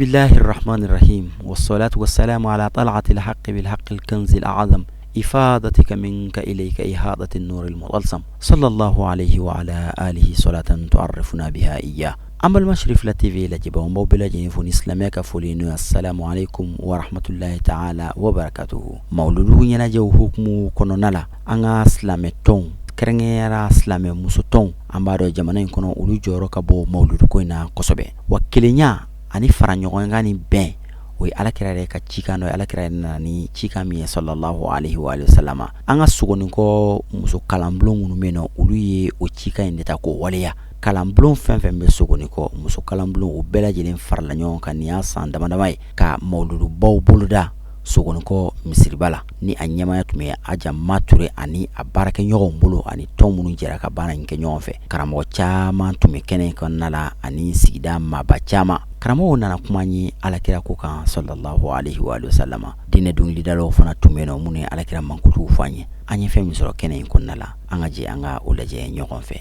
بسم الله الرحمن الرحيم والصلاة والسلام على طلعة الحق بالحق الكنز الأعظم إفاضتك منك إليك إحاطة النور المطلسم صلى الله عليه وعلى آله صلاة تعرفنا بها إياه. An balima Cherifla TV lajɛbaaw, n b'aw bɛɛ lajɛlen fo ni silamɛya ka foli n'o ye assalamu alaikum wa rahmatullahi ta'ala wa barakatuhu. Mawuludu ɲɛnajɛw hukumu kɔnɔna la, an ka silamɛ tɔnw, kɛrɛnkɛrɛnyara silamɛ musotɔnw, an b'a dɔn jamana in kɔnɔ, olu jɔyɔrɔ ka bon mawuludu ko in na kosɛbɛ. Wa kelenya ani fara ɲɔgɔn kan ni bɛn, o ye Alakira yɛrɛ ka cikan dɔ ye. Alakira yɛrɛ nana ni cikan min ye, sallallahu alaihi wa sallama, an ka Sogonikɔ muso kalanbulon minnu bɛ yen nɔ, olu ye o cikan in de ta k'o waleya. Kalanbulon fɛn fɛn bɛ Sogonikɔ, muso kalanbulon, o bɛɛ lajɛlen farala ɲɔgɔn kan nin y'a san damadama ye ka mawuludubaw boloda Sogonikɔ misiriba la, ni a ɲɛmaaya tun bɛ Aja Mature ani a baarakɛɲɔgɔnw bolo, ani tɔn minnu jɛra ka baara in kɛ ɲɔgɔn fɛ. Karamɔgɔ caman tun bɛ kɛnɛ kɔnɔna la ani sigida maaba caman. Karamɔgɔw nana kuma ye Alakira ko kan, sallallahu alaihi wa sallama. Diinɛ dɔnkilidalaw fana tun bɛ yen nɔ, minnu ye Alakira mankutuw fɔ an ye. An ye fɛn min sɔrɔ kɛnɛ in kɔnɔna la, an ka jɛ an ka o lajɛ ɲɔgɔn fɛ.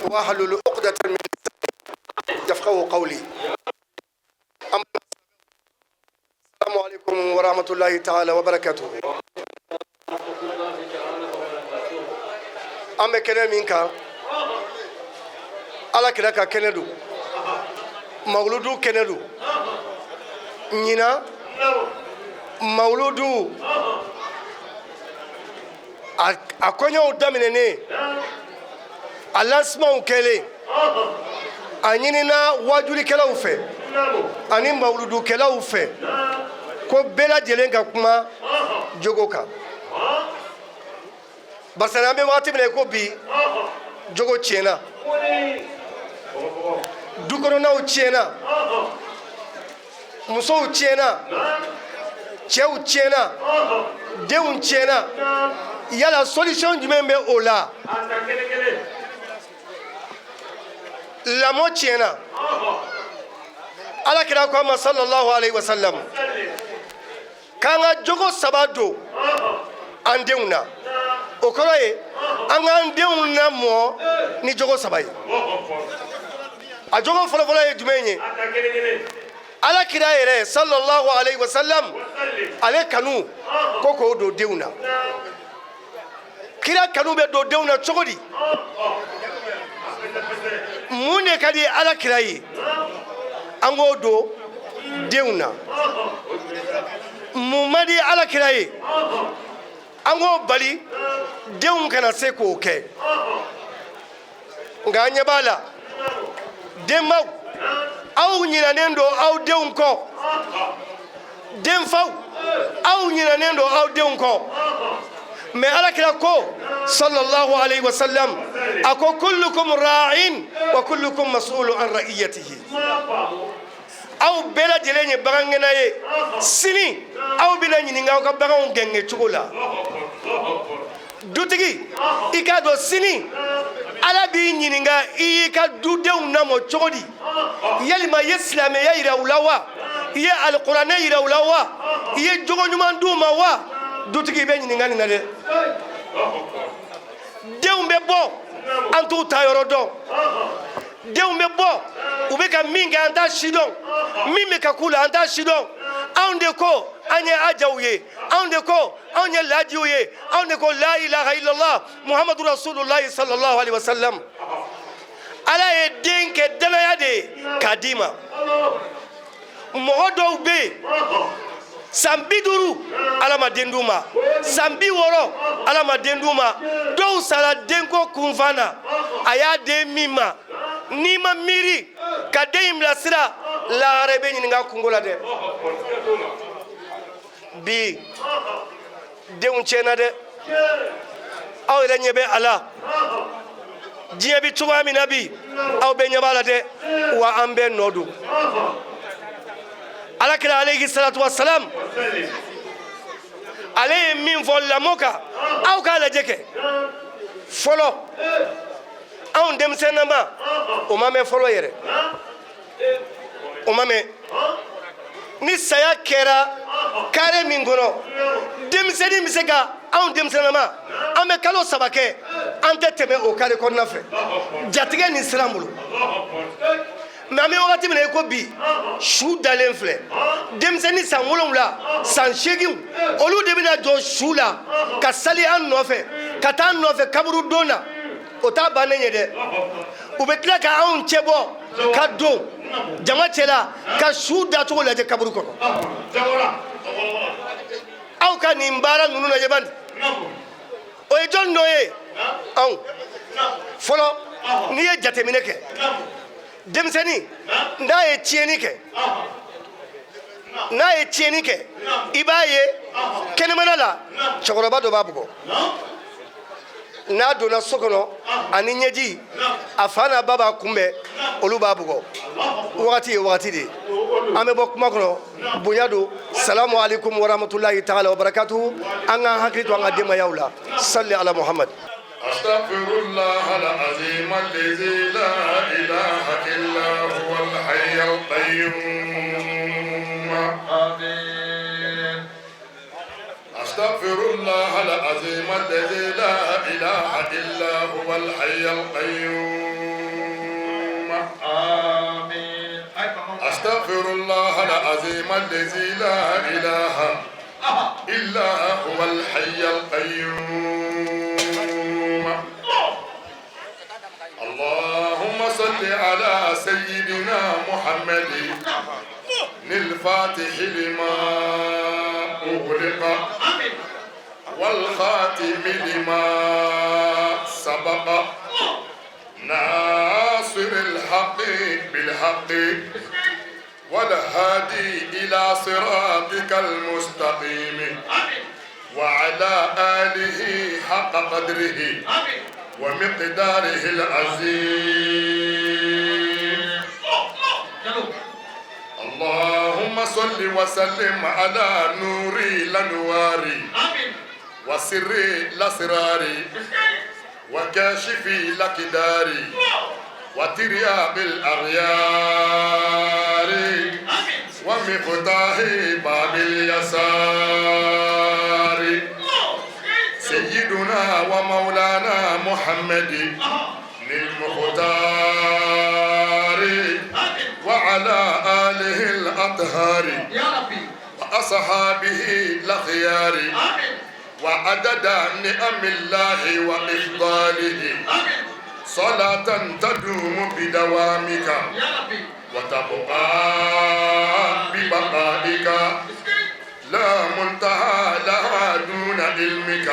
واحلل عقدة من يفقهوا قولي. السلام عليكم ورحمة الله تعالى وبركاته. An bɛ kɛnɛ min kan, Ala kira ka kɛnɛ don, mawuludu kɛnɛ don. Ɲinan mawuludu a kɔɲɔw daminɛnen, a lansemanw kɛlen, a ɲinina wajulikɛlaw fɛ ani mawuludukɛlaw fɛ ko bɛɛ lajɛlen ka kuma jogo kan, barisa an bɛ wagati min na i ko bi, jogo tiɲɛna, du kɔnɔnaw tiɲɛna, musow tiɲɛna, cɛw tiɲɛna, denw tiɲɛna. Yala solution jumɛn bɛ o la? Lamɔ tiɲɛna. Ala kira ko a ma, sallallahu alaihi wasallam, k'an ka jogo saba don an denw na. O kɔrɔ ye an k'an denw lamɔ ni jogo saba ye. A jogo fɔlɔfɔlɔ ye jumɛn ye? Ala kira yɛrɛ, sallallahu alaihi wasallam, ale kanu ko k'o don denw na. Kira kanu bɛ don denw na cogo di? Mun de ka di ala kira ye, an k'o don denw na? Mun man di ala kira ye, an k'o bali denw kana se k'o kɛ? Nka an ɲɛ b'a la, denbaw, aw ɲinɛnen don aw denw kɔ. Denfaw, aw ɲinɛnen don aw denw kɔ. Mais ala kira ko, sallallahu alaihi wasallam, a ko: kullukum ra'in wa kullukum mas'ulu an ra'iyatihi. Aw bɛɛ lajɛlen ye bagangɛnna ye. Sini aw bɛna ɲininka aw ka baganw gɛngɛ cogo la. Dutigi, i k'a dɔn sini ala b'i ɲininka i y'i ka dudenw lamɔ cogo di. Yalima i ye silamɛya yira u la wa? I ye alikuranɛ yira u la wa? I ye jogo ɲuman d'u ma wa? Dutigi, i bɛ ɲininka nin na dɛ. Denw bɛ bɔ, an t'u ta yɔrɔ dɔn. Denw bɛ bɔ, u bɛ ka min kɛ, an t'a si dɔn. Min bɛ ka k'u la, an t'a si dɔn. Anw de ko an ye ajaw ye, anw de ko anw ye lajiw ye, anw de ko la ilaha illallah muhammadu rasulullah sallallahu alaihi wasallam. Ala ye den kɛ danaya de ye k'a d'i ma. Mɔgɔ dɔw bɛ yen, san 50 ala ma den d'u ma, san 60 ala ma den d'u ma. Dɔw sara denko kunfan na. A y'a den min ma, n'i ma miiri ka den in bilasira, lahara i bɛ ɲininka kunko la dɛ. Bi denw tiɲɛna dɛ. Aw yɛrɛ ɲɛ bɛ a la, diɲɛ bi cogoya min na bi, aw bɛɛ ɲɛ b'a la dɛ. Wa an bɛɛ nɔ don. Ala kira alayhi salatu wasalam, ale ye min fɔ lamɔ kan, aw k'a lajɛ kɛ. Fɔlɔ, anw denmisɛnnama, o ma mɛn fɔlɔ yɛrɛ, o ma mɛn. Ni saya kɛra kare min kɔnɔ, denmisɛnnin bɛ se ka, anw denmisɛnnama, an bɛ kalo 3 kɛ, an tɛ tɛmɛ o kare kɔnɔna fɛ, jatigɛ ni siran bolo. Mais an bɛ wagati min na i ko bi, su dalen filɛ, denmisɛnnin san 7, san 8, olu de bɛna jɔ su la ka sali an nɔfɛ, ka taa an nɔfɛ kaburu don na. O t'a bannen ye dɛ. U bɛ tila ka anw cɛbɔ ka don jama cɛla ka su dacogo lajɛ kaburu kɔnɔ. Aw ka nin baara ninnu lajɛ bani, o ye jɔn dɔ ye? Anw fɔlɔ, n'i ye jateminɛ kɛ, denmisɛnnin n'a ye tiɲɛni kɛ, n'a ye tiɲɛni kɛ, i b'a ye kɛnɛmana la, cɛkɔrɔba dɔ b'a bugɔ. N'a donna so kɔnɔ ani ɲɛji, a fa n'a ba b'a kunbɛn, olu b'a bugɔ. Wagati ye wagati de ye. An bɛ bɔ kuma kɔnɔ, bonya don. Salamu alaikum warahmatulahi taala wabarakatuhu. An k'an hakili to an ka denbayaw la. Salli ala Muhammad. أستغفر الله العظيم الذي لا إله إلا هو الحي القيوم. آمين. أستغفر الله العظيم الذي لا إله إلا هو الحي القيوم. آمين. أستغفر الله العظيم الذي لا إله إلا هو الحي القيوم. اللهم صل على سيدنا محمد الفاتح لما أغلق والخاتم لما سبق، ناصر الحق بالحق، والهادي إلى صراطك المستقيم، وعلى آله حق قدره ومقداره العظيم. اللهم صل وسلم على نور الأنوار. وسر الأسرار وكاشف الأكدار وترياق الأغيار ومفتاح باب اليسار سيدنا ومولانا محمد المختار وعلى آله الأطهار وأصحابه الأخيار وعدد نعم الله وإفضاله صلاة تدوم بدوامك وتبقى ببقائك لا منتهى لها دون علمك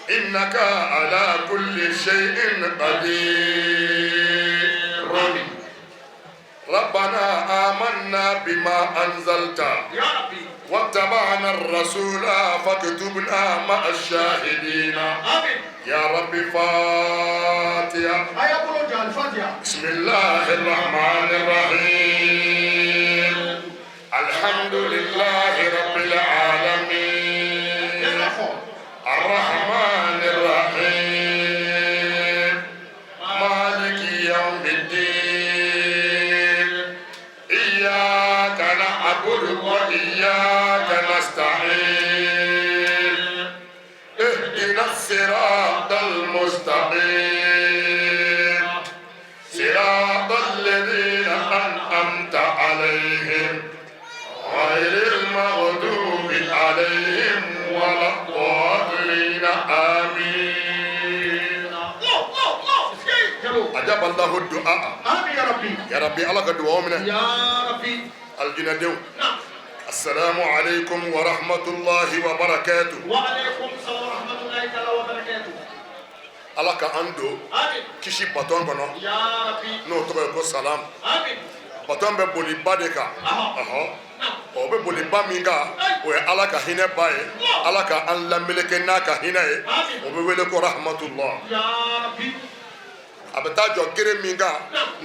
إنك على كل شيء قدير ربنا آمنا بما أنزلت واتبعنا الرسول فاكتبنا مع الشاهدين يا رب فاتحة بسم الله الرحمن الرحيم الحمد لله رب العالمين الرحمن الرحيم مالك يوم الدين إياك نعبد وإياك نستعين اهدنا الصراط المستقيم صراط الذين أنعمت عليهم غير المغضوب عليهم ولا الضالين آمين أجاب الله الدعاء آمين يا ربي يا ربي الله قد دعاء يا ربي الجنة السلام عليكم ورحمة الله وبركاته وعليكم السلام ورحمة الله تعالى وبركاته Ala ka an don آمين kisi baton kɔnɔ يا ربي n'o tɔgɔ ye ko salam آمين baton bɛ boli ba de kan ɔhɔ o bɛ boli ba min kan o ye Ala ka hinɛ ba ye Ala ka an lameleke n'a ka hinɛ ye o bɛ wele ko rahmatullah يا ربي a bɛ taa jɔ gere min kan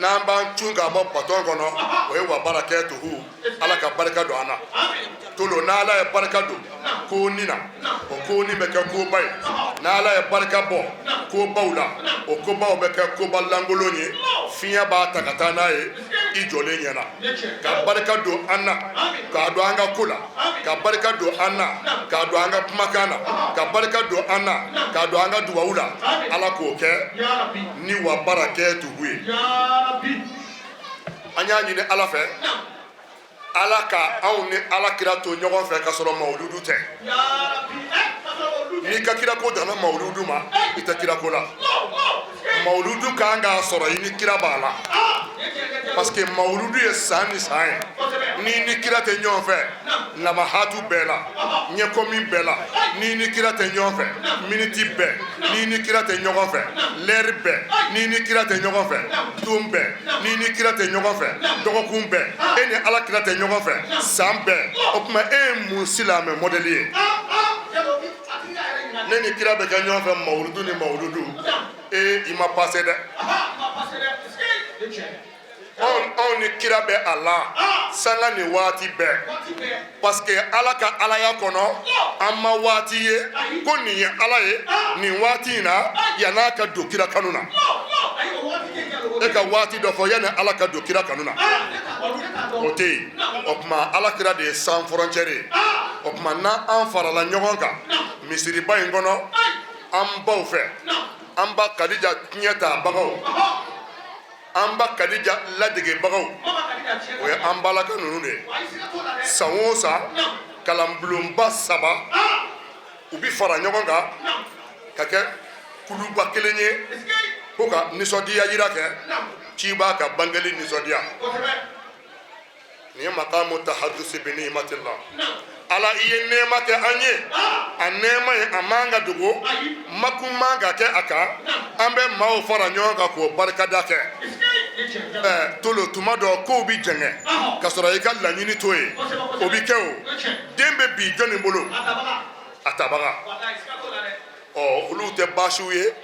n'an b'an cun ka bɔ baton kɔnɔ o ye wa barakatuhu Ala ka barika don an na آمين tolo n'Ala ye barika don ko ni na o ko ni bɛ kɛ koba ye n'Ala ye barika bɔ kobaw la o kobaw bɛ kɛ koba lankolon ye fiɲɛ b'a ta ka taa n'a ye i jɔlen ɲɛna ka barika don an na k'a don an ka ko la ka barika don an na k'a don an ka kumakan na ka barika don an na k'a don an ka duwawu la Ala k'o kɛ يا ربي ni wa barakatuhu ye يا ربي an y'a ɲini Ala fɛ Ala ka anw ni Ala kira to ɲɔgɔn fɛ k'a sɔrɔ mawuludu tɛ يا ربي n'i ka kirako danna mawuludu ma i tɛ kirako la mawuludu kan k'a sɔrɔ i ni kira b'a la parce que mawuludu ye san ni san ye n'i ni kira tɛ ɲɔgɔn fɛ lamahatu bɛɛ la ɲɛkɔmi bɛɛ la n'i ni kira tɛ ɲɔgɔn fɛ miniti bɛɛ n'i ni kira tɛ ɲɔgɔn fɛ lɛri bɛɛ n'i ni kira tɛ ɲɔgɔn fɛ don bɛɛ n'i ni kira tɛ ɲɔgɔn fɛ dɔgɔkun bɛɛ e ni ala kira tɛ ɲɔgɔn fɛ san bɛɛ o tuma e ye mun silamɛ mɔdɛli ye ne ni kira bɛ kɛ ɲɔgɔn fɛ mawuludu ni mawuludu ee i ma pase dɛ anw ni kira bɛ a la sanga ni waati bɛɛ parce que ala ka alaya kɔnɔ an ma waati ye ko nin ye ala ye nin waati in na yann'a ka don kira kanu na e ka waati dɔ fɔ yanni ala ka don kira kanu na o tɛ yen o tuma ala kira de ye sans frontière ye o tuma n'an farala ɲɔgɔn kan misiriba in kɔnɔ an baw fɛ an ba kadija tiɲɛ tabagaw an ba kadija ladegebagaw o ye an balaka ninnu de ye san o san kalanbulonba saba u bi fara ɲɔgɔn kan ka kɛ kuluba kelen ye ko ka nisɔndiya yira kɛ ciba ka bangeli nisɔndiya nin ye makamu tahadusi bi nimatillah ala i ye nɛɛma kɛ an ye a nɛɛma ye a man ka dogo makun man ka kɛ a kan an bɛ maaw fara ɲɔgɔn kan k'o barikada kɛ ɛɛ tolo tuma dɔ kow bi jɛngɛ ka sɔrɔ i ka laɲini t'o ye o bi kɛ o den bɛ bi jɔnni bolo a tabaga ɔ olu tɛ baasiw ye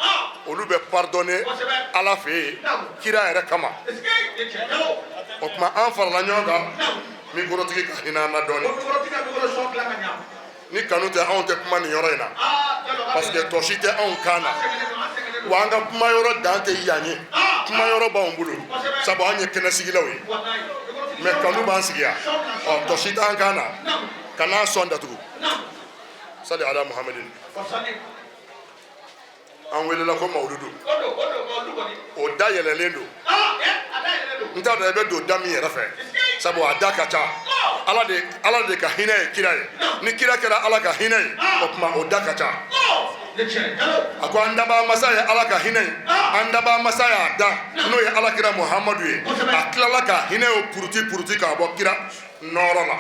olu bɛ pardonner ala fɛ yen kira yɛrɛ kama o tuma an farala ɲɔgɔn kan mikorotigi ka hinɛ an na dɔɔni Ni kanu tɛ, anw tɛ kuma nin yɔrɔ in na, parce que tɔ si tɛ anw kan na. Wa an ka kuma yɔrɔ dan tɛ yan ye, kuma yɔrɔ b'anw bolo, sabu an ye kɛnɛsigilaw ye. Mais kanu b'an sigi yan. Ɔ, tɔ si t'an kan na. Kan'a sɔn datugu. Sali ala Muhammadin. An welela ko mawuludu, o da yɛlɛlen don. N t'a dɔn i bɛ don da min yɛrɛ fɛ, sabu a da ka ca. Ala de ka hinɛ ye kira ye. Ni kira kɛra Ala ka hinɛ ye, o tuma o da ka ca. A ko an dabaa masa ye Ala ka hinɛ ye, an dabaa masa y'a da, n'o ye Ala kira Muhamadu ye. A tilala ka hinɛ o puruti puruti k'a bɔ kira nɔɔrɔ la,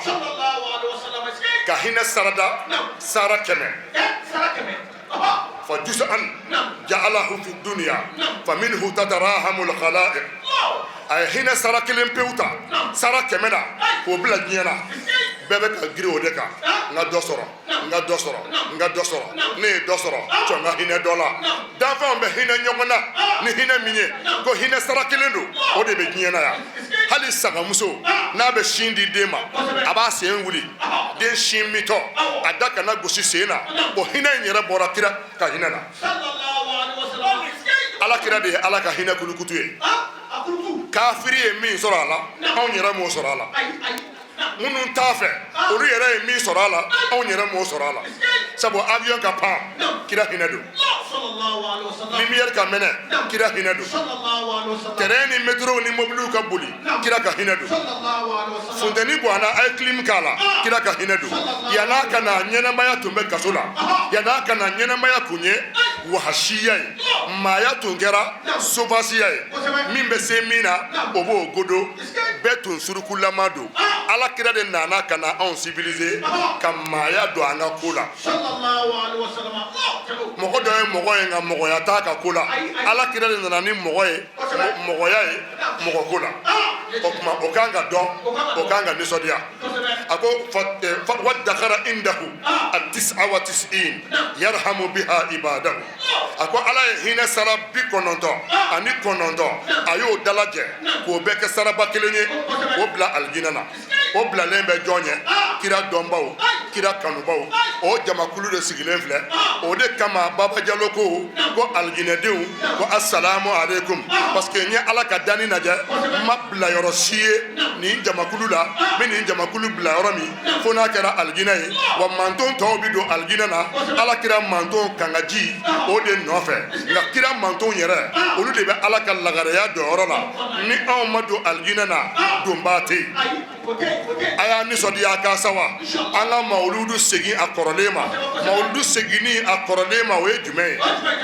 ka hinɛ sarada sara 100. Fa juz'an ja'alahu fi dunya fa minhu tatarahamul khalaiq. A ye hinɛ sara kelen pewu ta sara 100 na k'o bila diɲɛ na. Bɛɛ bɛ ka girin o de kan: n ka dɔ sɔrɔ, n ka dɔ sɔrɔ, n ka dɔ sɔrɔ. Ne ye dɔ sɔrɔ, cɔ n ka hinɛ dɔ la. Danfɛnw bɛ hinɛ ɲɔgɔn na ni hinɛ min ye, ko hinɛ sara kelen don, o de bɛ diɲɛ na yan. Hali sagamuso, n'a bɛ sin di den ma, a b'a sen wuli den sin mitɔ, a da kana gosi sen na. O hinɛ in yɛrɛ bɔra kira ka hinɛ na. Ala kira de ye Ala ka hinɛ kulukutu ye. Kafiri ye min sɔrɔ a la, anw yɛrɛ m'o sɔrɔ a la. Minnu t'a fɛ, olu yɛrɛ ye min sɔrɔ a la, anw yɛrɛ m'o sɔrɔ a la. Sabu avion ka pan, kira hinɛ don. Lumière ka mɛnɛ, kira hinɛ don. Train ni métro ni mobiliw ka boli, kira ka hinɛ don. Funteni bɔnna, a ye clim k'a la, kira ka hinɛ don. Yann'a ka na, ɲɛnamaya tun bɛ kaso la. Yann'a ka na, ɲɛnamaya kun ye wahasiya ye, maaya tun kɛra sauvagesiya ye. Min bɛ se min na, o b'o godo. Bɛɛ tun surukulama don. Ala kira de nana ka na anw civiliser, ka maaya don an ka ko la. Mɔgɔ dɔ ye mɔgɔ ye, nka mɔgɔya t'a ka ko la. Ala kira de nana ni mɔgɔ ye, mɔgɔya ye mɔgɔ ko la. O tuma, o kan ka dɔn, o kan ka nisɔndiya. A ko wadakara indahu atisa wa tisiin yarhamu biha ibadahu. A ko Ala ye hinɛ sara 99, a y'o dalajɛ k'o bɛɛ kɛ saraba kelen ye, k'o bila alijinɛ na. O bilalen bɛ jɔn ye? Kira dɔnbaw, kira kanubaw, o jamakulu de sigilen filɛ. O de kama Baba Jalo ko ko alijinɛdenw ko asalamu aleykum, parce que n ye Ala ka danni lajɛ, n ma bila yɔrɔ si ye nin jamakulu la n bɛ nin jamakulu bila yɔrɔ min fo n'a kɛra alijinɛ ye. Wa manton tɔw bɛ don alijinɛ na Ala kira manton kangaji o de nɔfɛ. Nka kira manton yɛrɛ, olu de bɛ Ala ka lagareya dɔnyɔrɔ la. Ni anw ma don alijinɛ na, donbaa tɛ yen. A y'a nisɔndiya k'a sawa. An ka mawuludu segin a kɔrɔlen ma. Mawuludu seginni a kɔrɔlen ma, o ye jumɛn ye?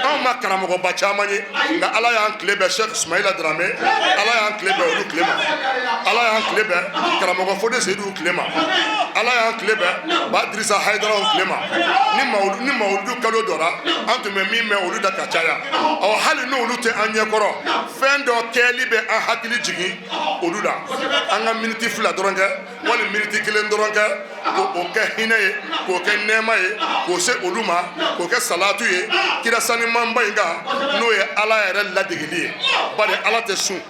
Anw ma karamɔgɔba caman ye, nka Ala y'an tile bɛn Sɛki Sumayila Daramɛ. Ala y'an tile bɛn olu tile ma. Ala y'an tile bɛn karamɔgɔ Fode Seyidu tile ma. Ala y'an tile bɛn Ba Dirisa Hayidaraw tile ma. Ni mawuludu kalo dɔra, an tun bɛ min mɛn olu da ka caya, ɔ, hali n'olu tɛ an ɲɛkɔrɔ, fɛn dɔ kɛli bɛ an hakili jigin olu la. An ka miniti 2 dɔrɔn kɛ, wali miniti 1 dɔrɔn kɛ, k'o kɛ hinɛ ye, k'o kɛ nɛɛma ye, k'o se olu ma, k'o kɛ salatu ye kira sanimanba in kan, n'o ye Ala yɛrɛ ladegeli ye. Bari Ala tɛ sun,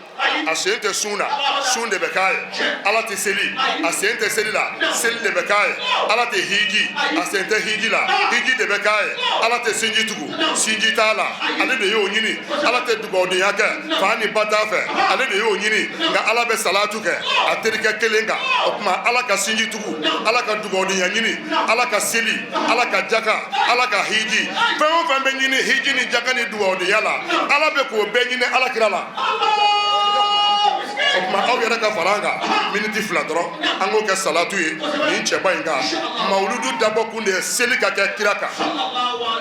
a sen tɛ sun na, sun de bɛ k'a ye. Ala tɛ seli, a sen tɛ seli la, seli de bɛ k'a ye. Ala tɛ hiji, a sen tɛ hiji la, hiji de bɛ k'a ye. Ala tɛ sinji tugu, sinji t'a la, ale de y'o ɲini. Ala tɛ dugawudenya kɛ, fa ni ba t'a fɛ, ale de y'o ɲini. Nka Ala bɛ salatu kɛ a terikɛ kelen kan. O tuma, Ala ka sinji tugu, Ala ka dugawudenya ɲini, Ala ka seli, Ala ka jaka, Ala ka hiji, fɛn o fɛn bɛ ɲini hiji ni jaka ni dugawudenya la, Ala bɛ k'o bɛɛ ɲini Ala kira la. O tuma, aw yɛrɛ ka fara an kan miniti 2 dɔrɔn, an k'o kɛ salatu ye nin cɛba in kan. Mawuludu dabɔ kun de ye seli ka kɛ kira kan,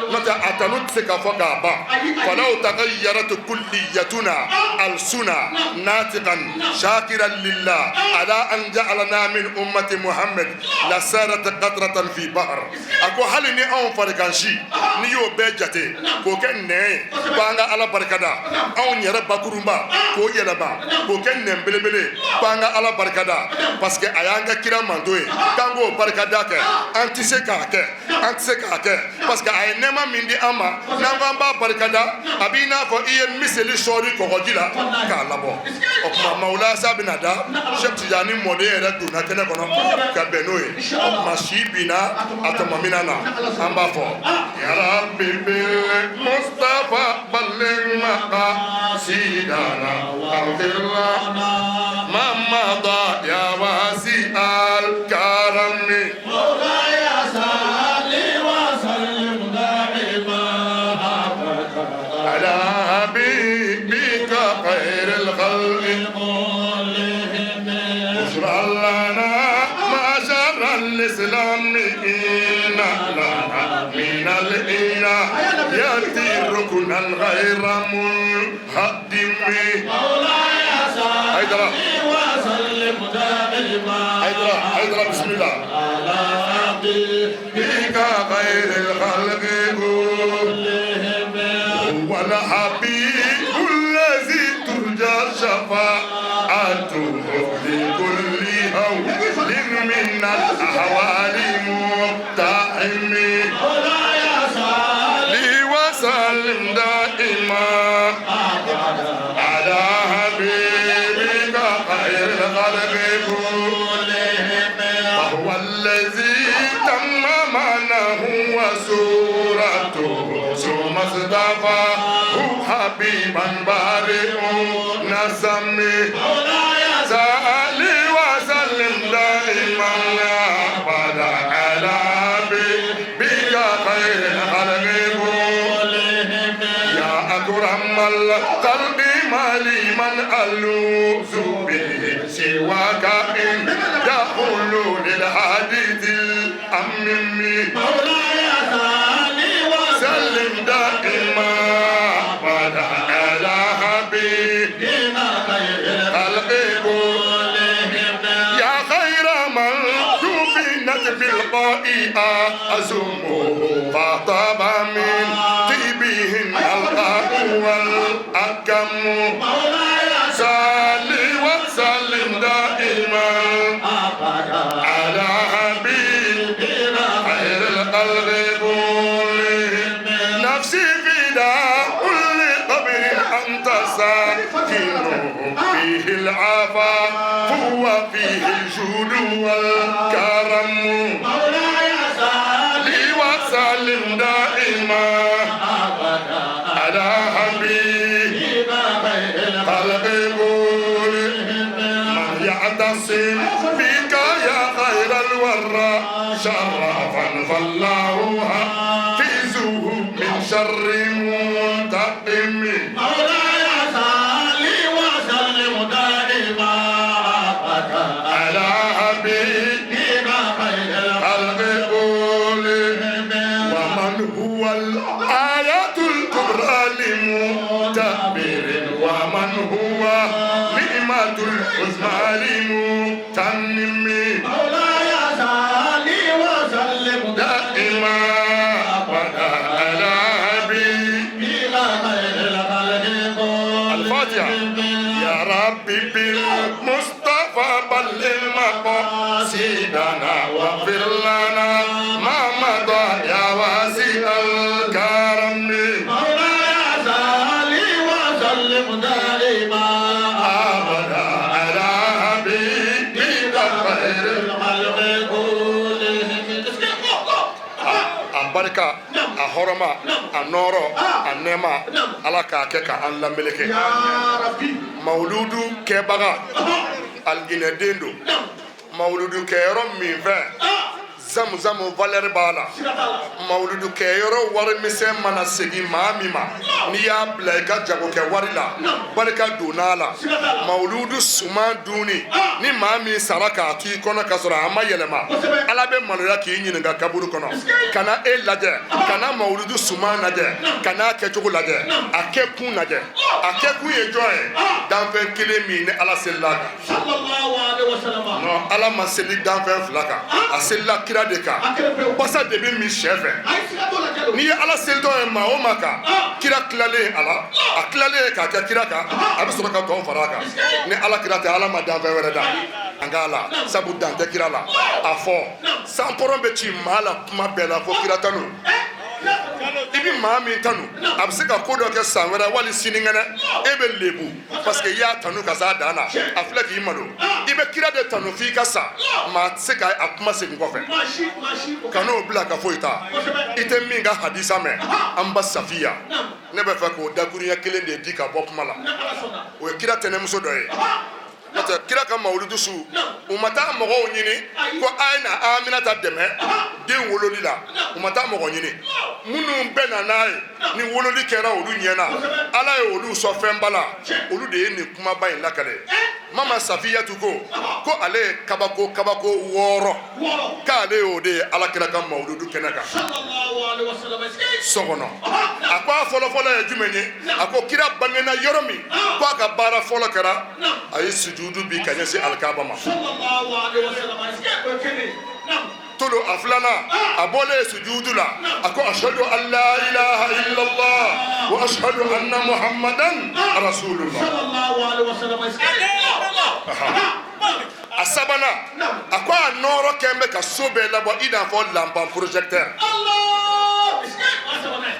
n'o tɛ a tanu tɛ se k'a fɔ k'a ban. Falaw tagayyarat kulliyatuna alsuna natiqan shakiran lillah ala an ja'alana min ummati Muhammad lasarat qatratan fi bahr. A ko hali ni anw farikansi, n'i y'o bɛɛ jate k'o kɛ nɛn ye, ko an ka Ala barikada, anw yɛrɛ bakurunba k'o yɛlɛma k'o kɛ nɛn. belebele ko an ka Ala barikada parce que a y'an kɛ kira manton ye, k'an k'o barikada kɛ, an tɛ se k'a kɛ, an tɛ se k'a kɛ parce que a ye nɛɛma min di an ma, n'an ko an b'a barikada, a b'i n'a fɔ i ye miseli sɔɔri kɔgɔji la k'a labɔ. O tuma Mawulasa bɛna da Sɛki Tijani mɔden yɛrɛ donna kɛnɛ kɔnɔ ka bɛn n'o ye. O tuma si binna a tɔmɔmina na, an b'a fɔ yarabi bil Mustafa balligh maqasidana waghfir lana ma mada ya wasi al karami. على حبيبك خير الخلق بشرى لنا معشر الإسلام إن لنا من الإله يأتي ركنا غير منهدم. حيدرة حيدرة حيدرة بسم الله بك خير الخلق كلهم هو الحبيب الذي ترجى شفاعته لكل هول من الأحوال مقتحم. لي وسلم دائما على حبيبك خير الخلق كلهم وهو الذي تم معناه وسورته ثم اصطفاه حبيبا بارئ نسمي. سألي وسلم دائما أبدا على حبيبك خير الخلق كلهم يا أكرم الخلق ما لي من ألوذ به سواك إن يقول للحديث الأمم. سلم دائما أبدا على حبيبك خلق كلهم يا خير من دفنت بالقاء أزمه فطاب من طيبهن القاء والأكم. صل وسلم دائما على حبيبك خير الخلق كلهم. نفسي فداء لقبر أنت ساكنه فيه العفاف وفيه الجود والكرم. لي وسلم دائما على حبيبك خلق كلهم. من يعتصم بك يا خير الورى شرفا فالله حافظه من شر منتقم. على حبيبك خلق كلهم. ومن هو الآية الكبرى لمتبر ومن هو نعمة العظمى لمتمم. دائما ولا على حبيبك الفاتحة. يا ربي بالمصطفى بلغ مقاصدنا واغفر لنا ما مضى يا واسع الكرم. أبدا على حبيبك خير a barika, a hɔrɔma, a nɔɔrɔ, a nɛɛma, Ala k'a kɛ ka an lameleke. Mawuludu kɛbaga alijinɛden don. Mawuludu kɛyɔrɔ min fɛ zamuzamu valeur b'a la. Mawuludu kɛyɔrɔ warimisɛn mana segin maa min ma, n'i y'a bila i ka jagokɛ wari la, barika donna a la. Mawuludu suman dunni, ni maa min sara k'a to i kɔnɔ ka sɔrɔ a ma yɛlɛma, Ala bɛ maloya k'i ɲininka kaburu kɔnɔ. Kana e lajɛ, kana mawuludu suman lajɛ, kana kɛcogo lajɛ, a kɛ kun lajɛ. A kɛkun ye jɔn ye? Danfɛn kelen min ni Ala selila a kan. Non, Ala ma seli danfɛn fila kan, a selila kira de kan. Basa de bɛ min sɛ fɛ. N'i ye Ala selitɔ ye maa o maa kan, kira tilalen a la, a tilalen k'a kɛ kira kan, a bɛ sɔrɔ ka tɔw fara a kan. Ni Ala kira tɛ, Ala ma danfɛn wɛrɛ da an k'a la, sabu dan tɛ kira la. A fɔ sanpɔrɔn bɛ ci maa la kuma bɛɛ la fo kira tanu. I bɛ maa min tanu, a bɛ se ka ko dɔ kɛ san wɛrɛ wali sinikɛnɛ, e bɛ lebu parce que i y'a tanu ka s'a dan na, a filɛ k'i malo. I bɛ kira de tanu f'i ka sa, maa tɛ se ka a kuma segin kɔfɛ. Kan'o bila ka foyi ta, i tɛ min ka hadisa mɛn. An ba Safiya, ne bɛ fɛ k'o dakuruɲɛ kelen de di ka bɔ kuma la. O ye kira tɛnɛmuso dɔ ye. N'o tɛ, kira ka mawuludu su, u ma taa mɔgɔw ɲini ko a ye na Aminata dɛmɛ den wololi la. U ma taa mɔgɔ ɲini. Minnu bɛ na n'a ye ni wololi kɛra olu ɲɛna, Ala ye olu sɔn fɛnba la, olu de ye nin kumaba in lakale. Mama Safiyatu ko ko ale ye kabako kabako wɔɔrɔ k'ale y'o de ye Ala kira ka mawuludu kɛnɛ kan so kɔnɔ. A ko a fɔlɔfɔlɔ ye jumɛn ye? A ko kira bangena yɔrɔ min, ko a ka baara fɔlɔ kɛra a ye sujudu bin ka ɲɛsin alikaba ma. Tolo a filanan, a bɔlen sujudu la, a ko ashadu an la ilaha illallah wa ashadu anna muhammadan rasulullah. A sabanan, a ko a nɔɔrɔ kɛn bɛ ka so bɛɛ labɔ i n'a fɔ lanpan projecteur.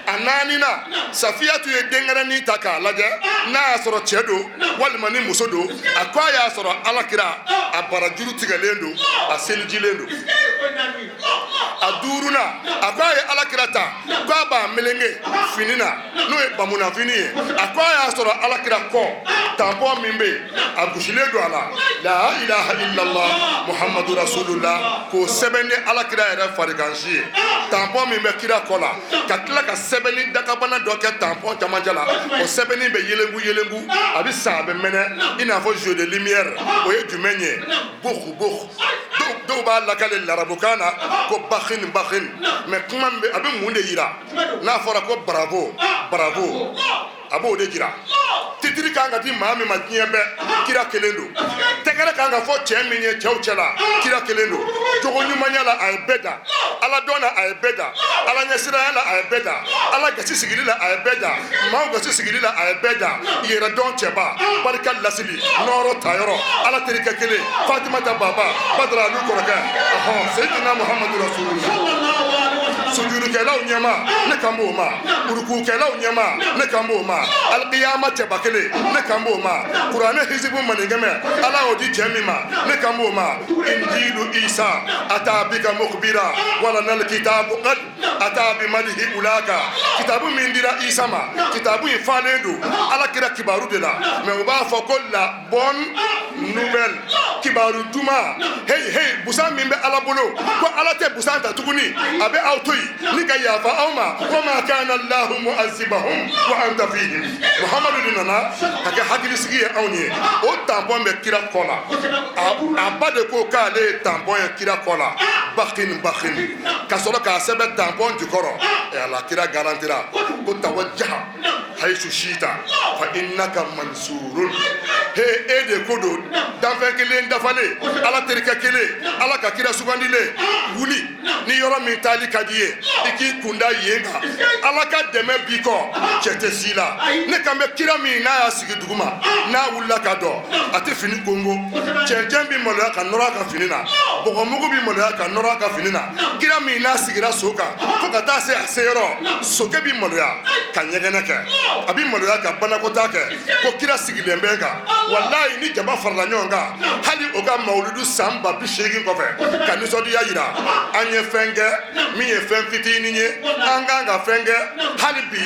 A naaninan, Safiyatu ye denkɛrɛnin ta k'a lajɛ n'a y'a sɔrɔ cɛ don walima ni muso don. A ko a y'a sɔrɔ Ala kira a barajuru tigɛlen don, a selijilen don. A duurunan, a ko a ye Ala kira ta k'a b'a melenge fini na, n'o ye bamunafini ye. A ko a y'a sɔrɔ Ala kira kɔ tampon min bɛ yen, a gosilen don a la, la ilaha illallah muhammadu rasulullah, k'o sɛbɛn ni Ala kira yɛrɛ farigansi ye, tampon min bɛ kira kɔ la, ka tila ka sɛbɛnni dakabana dɔ kɛ tampon camancɛ la. O sɛbɛnni bɛ yelengu yelengu, a bɛ sa, a bɛ mɛnɛ i n'a fɔ jeu de lumière. O ye jumɛn ye? Bukh bukh. Dɔw b'a lakale larabukan na ko bakhin bakhin, mais kuma min bɛ, a bɛ mun de yira? N'a fɔra ko bravo bravo, a b'o de jira. Titiri kan ka di maa min ma diɲɛ bɛɛ, kira kelen don. Tɛgɛrɛ kan ka fɔ cɛ min ye cɛw cɛ la, kira kelen don. Jogo ɲumanya la, a ye bɛɛ da. Ala dɔn na, a ye bɛɛ da. Ala ɲɛsiranya la, a ye bɛɛ da. Ala gasi sigili la, a ye bɛɛ da. Maaw gasi sigili la, a ye bɛɛ da. Yɛrɛ dɔn cɛba, barika lasili, nɔɔrɔ tayɔrɔ, Ala terikɛ kelen, Fatimata baba, Badara alu kɔrɔkɛ, ɔhɔn, Seyidina Muhamadu rasulullah. Sujudukɛlaw ɲɛma, ne kan b'o ma. Urukukɛlaw ɲɛma, ne kan b'o ma. Alikiyama cɛba kelen, ne kan b'o ma. Kuranɛ hisibu maninkɛmɛ, Ala y'o di cɛ min ma, ne kan b'o ma. Injilu Isa ata bika mukbira wala nal kitabu qad ata bi madihi ulaka. Kitabu min dira Isa ma, kitabu in falen don Ala kira kibaru de la, mais u b'a fɔ ko la bonne nouvelle, kibaru duman. Hey hey, busan min bɛ Ala bolo, ko Ala tɛ busan ta tuguni, a bɛ aw to yen ni ka yafa aw ma. Wa ma kana Allahu mu'azibahum wa anta fihim. Muhamadu de nana ka kɛ hakilisigi ye anw ye. O tampon bɛ kira kɔ la. A ba de ko k'ale ye tampon ye kira kɔ la, bakin bakin, ka sɔrɔ k'a sɛbɛn tampon jukɔrɔ. Ala kira garantira ko tawajjaha hayisu sita fa innaka mansurun. He, e de ko don, danfɛn kelen dafalen, Ala terikɛ kelen, Ala ka kira sugandilen. Wuli ni yɔrɔ min taali ka di ye, i k'i kunda yen kan, Ala ka dɛmɛ b'i kɔ, cɛ tɛ si la. Ne kan bɛ kira min n'a y'a sigi duguma, n'a wulila ka dɔn, a tɛ fini kongo. Cɛncɛn bɛ maloya ka nɔrɔ a ka fini na, bɔgɔmugu bɛ maloya ka nɔrɔ a ka fini na. Kira min n'a sigira so kan fo ka taa se a seyɔrɔ, sokɛ bɛ maloya ka ɲɛgɛnɛ kɛ, a bɛ maloya ka banakɔtaa kɛ, ko kira sigilen bɛ kan. Walayi, ni jama farala ɲɔgɔn kan, hali o ka mawuludu san 80,000 kɔfɛ, ka nisɔndiya yira, an ye fɛn kɛ min ye fɛn fitinin ye. An kan ka fɛn kɛ hali bi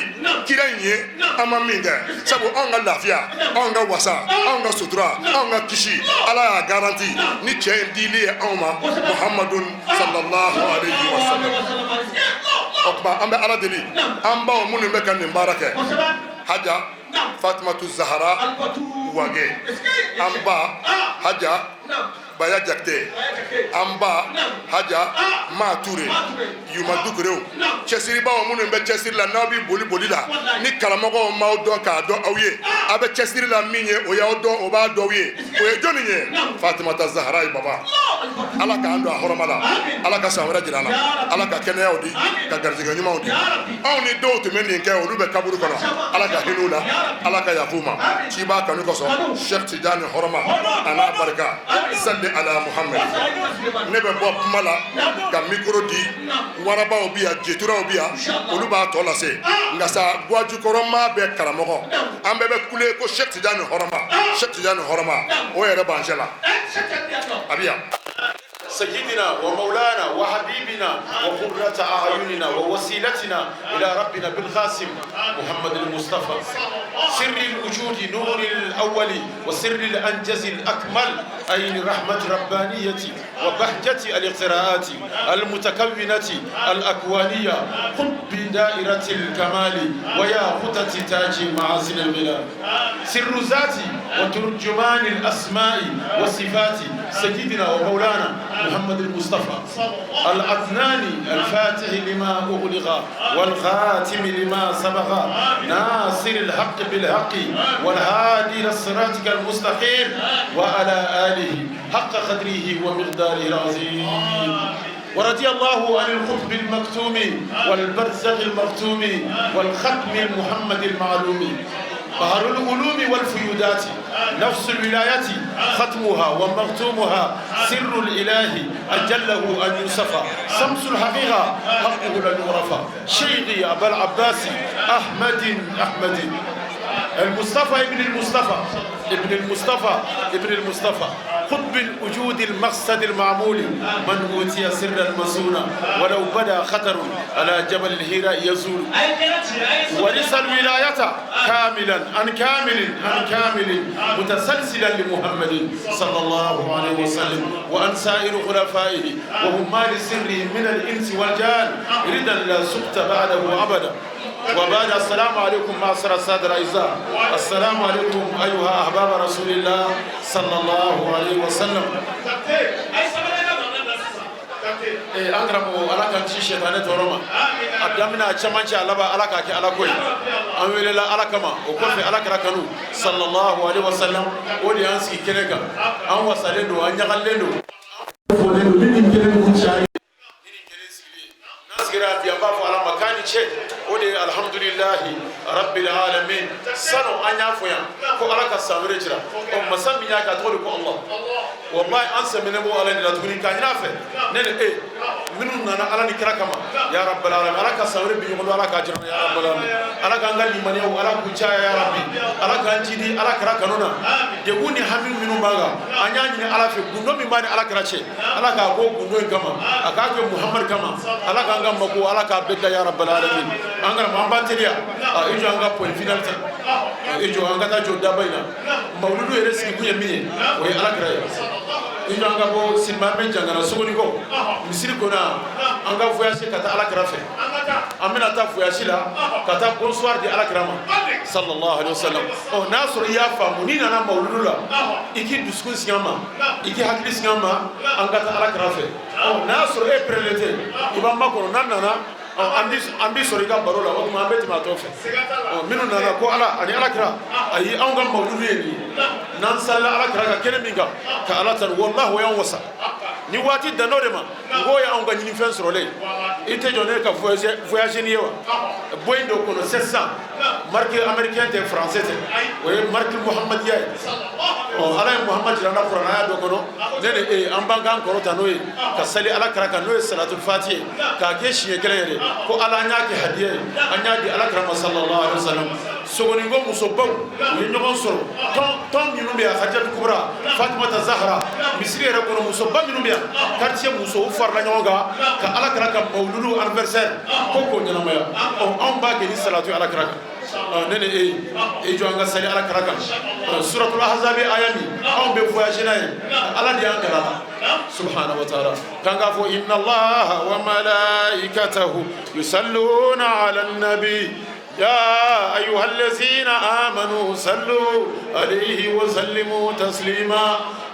kira in ye, an ma min kɛ, sabu anw ka lafiya, anw ka wasa, anw ka sutura, anw ka kisi, Ala y'a garanti ni cɛ in dili ye anw ma, Muhamadun sallallahu alayhi wa sallam. O tuma, an bɛ Ala deli, an baw minnu bɛ ka nin baara kɛ, Haja Fatumatu Zahara Wage, an ba Haja. Baya Jakite, an ba Haja Ma Ture, Yuma Dukurew, cɛsiribaw minnu bɛ cɛsiri la, n'aw bɛ boli boli la, ni karamɔgɔw m'aw dɔn k'a dɔn aw ye, a bɛ cɛsiri la min ye, o y'aw dɔn, o b'a dɔn ye, o ye jɔnni ye? Fatumata Zahara ye. Baba, Ala k'an don a hɔrɔma la, Ala ka san wɛrɛ jira an na, Ala ka kɛnɛyaw di, ka garijɛgɛ ɲumanw di. Anw ni dɔw tun bɛ nin kɛ, olu bɛ kaburu kɔnɔ. Ala ka hinɛ u la, Ala ka yafa u ma, ciba kanu kosɔn, Cheikh Tijani hɔrɔma a n'a barika, salli ala Muhammed. Ne bɛ bɔ kuma la ka micro di warabaw bi yan, jeturaw bi yan, olu b'a tɔ lase. Nka sa, Guwajukɔrɔ bɛɛ karamɔgɔ, an bɛɛ bɛ kule ko Cheikh Tijani hɔrɔma, Cheikh Tijani hɔrɔma, o yɛrɛ b'an cɛ la, a bi yan. سيدنا ومولانا وحبيبنا وقرة أعيننا ووسيلتنا إلى ربنا بالقاسم محمد المصطفى، سر الوجود، نور الأول وسر الأنجز الأكمل، أين رحمة ربانية وبهجة الاقتراءات المتكونة الأكوانية، قطب دائرة الكمال وياقوتة تاج معازل الغلا، سر ذاتي وترجمان الأسماء والصفات، سيدنا ومولانا محمد المصطفى العدناني، الفاتح لما أغلق والخاتم لما سبق، ناصر الحق بالحق والهادي إلى صراطك المستقيم، وعلى آله حق قدره ومقداره العظيم. ورضي الله عن القطب المكتوم والبرزخ المختوم والختم المحمد المعلوم، بحر العلوم والفيودات، نفس الولاية، ختمها ومختومها، سر الإله أجله أن يوصف، شمس الحقيقة، حقه لن يعرف، شيخي أبا العباس أحمد أحمد المصطفى ابن المصطفى ابن المصطفى ابن المصطفى، قطب الوجود، المقصد المعمول، من أوتي سر المسونة ولو بدا خطر على جبل الهيراء يزول، ورث الولاية كاملا عن كامل عن كامل متسلسلا لمحمد صلى الله عليه وسلم وعن سائر خلفائه وهم مال سره من الإنس والجان، رضا لا سقط بعده أبدا. وبعد، السلام عليكم معشر السادة الأعزاء، السلام عليكم أيها أحباب رسول الله صلى الله عليه وسلم. An karamɔgɔ, Ala k'an ci sɛtanɛ tɔɔrɔ ma. A daminɛ, a cɛmancɛ, a laban, Ala k'a kɛ Ala ko ye. An welela Ala kama, o kɔfɛ Ala kɛra kanu sallallahu alaihi wasallam, o de y'an sigi kɛnɛ kan. An wasalen don, an ɲagalen don, fɔlen don ni nin kɛnɛ ninnu caya, ni nin kɛnɛ sigilen n'an sigira bi, an b'a fɔ Ala ma k'a ni ce. O de ye alhamdulilahi rabbil alamin. Sanu an y'a fɔ yan ko Ala ka san wɛrɛ jira. Ɔ, masa min y'a kɛ, a tɔgɔ de ko Allah. Wallahi, an sɛmɛnen b'o Ala de la tuguni k'a ɲini a fɛ, ne ni e minnu nana Ala ni kira kama, ya rabbal alamin, Ala ka san wɛrɛ bi ɲɔgɔn don, Ala k'a jira, ya rabbal alamin. Ala k'an ka limaniyaw, Ala k'u caya, ya rabbi. Ala k'an jidi Ala kira kanu na. Degun ni hami minnu b'an kan, an y'a ɲini Ala fɛ, gundo min b'a ni Ala kira cɛ, Ala k'a bɔ gundo in kama, a k'a kɛ Muhamadu kama. Ala k'an ka mako, Ala k'a bɛɛ dilan, ya rabbal alamin. An kana an b'an teliya, i jɔ, an ka point final ta, i jɔ, an ka taa jɔ daba in na. Mawuludu yɛrɛ sigi kun ye min ye, o ye Ala kira ye. I jɔ, an ka bɔ sinima, an bɛ jangana Sogonikɔ misiri kɔnɔ, an ka voyage ka taa Ala kira fɛ. An bɛna taa voyage la ka taa bonsoir di Ala kira ma sallallahu alaihi wasallam. Ɔ, n'a sɔrɔ i y'a faamu, n'i nana mawuludu la, i k'i dusukun sigi an ma, i k'i hakili sigi an ma, an ka taa Ala kira fɛ. Ɔ, n'a sɔrɔ e pɛrɛlen tɛ, i b'an makɔnɔ, n'an nana, ɔ, an bi sɔrɔ i ka baro la. O tuma an bɛ tɛmɛ a tɔ fɛ. Ɔ, minnu nana ko Ala ani Ala kira, ayi, anw ka mawuludu ye nin ye. N'an salila Ala kira ka kɛnɛ min kan ka Ala tanu, wallahi, o y'an wasa. Ni waati dan n'o de ma, n k'o ye anw ka ɲinifɛn sɔrɔlen. I tɛ jɔ ne ka voyage ni ye wa? Boeing dɔ kɔnɔ 700, marque américain tɛ, français tɛ, o ye marque muhammadiya ye. Ɔ, Ala ye Muhammad jira n na kuranɛ dɔ kɔnɔ. Ne ni e, an b'an k'an kɔrɔ ta n'o ye ka sali Ala kira kan, n'o ye salatul fati ye, k'a kɛ siɲɛ kelen yɛrɛ ko Ala, an y'a kɛ hadiya ye, an y'a di Ala kira ma sallallahu alaihi wasallam. Sogoninko musobaw, u ye ɲɔgɔn sɔrɔ, tɔn tɔn minnu bɛ yan, Hajjatu Kubra, Fatumata Zahara, misiri yɛrɛ kɔnɔ, musoba minnu bɛ yan, quartier musow farala ɲɔgɔn kan ka Ala kira ka mawuludu anniversaire ko k'o ɲɛnamaya. Ɔ, anw b'a kɛ ni salatu Ala kira kan. Ne ni e, e jɔ, an ka sali Ala kira kan, suratul ahzabi aya min anw bɛ voyage n'a ye, Ala de y'an kalan la subhanahu wa ta'ala, kan k'a fɔ inna Allaha wa malaikatahu yusalluna ala nabi يا أيها الذين آمنوا صلوا عليه وسلموا تسليما.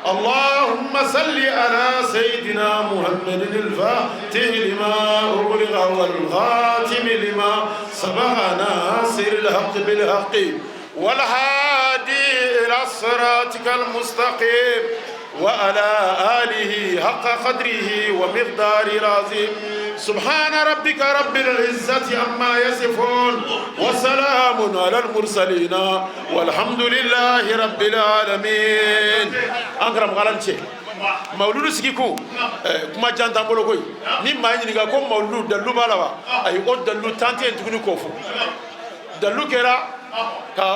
اللهم صل على سيدنا محمد الفاتح لما أغلق والخاتم لما سبق ناصر الحق بالحق والهادي إلى صراطك المستقيم وعلى آله حق قدره ومقداره العظيم سبحان ربك رب العزة عما يصفون وسلام على المرسلين والحمد لله رب العالمين an karamɔgɔ ala ni ce mawuludu sigi kun kuma jan t'an bolo koyi ni maa y'i ɲininka ko mawuludu dalilu b'a la wa ayi o dalilu tan tɛ yen tuguni k'o fɔ dalilu kɛra ka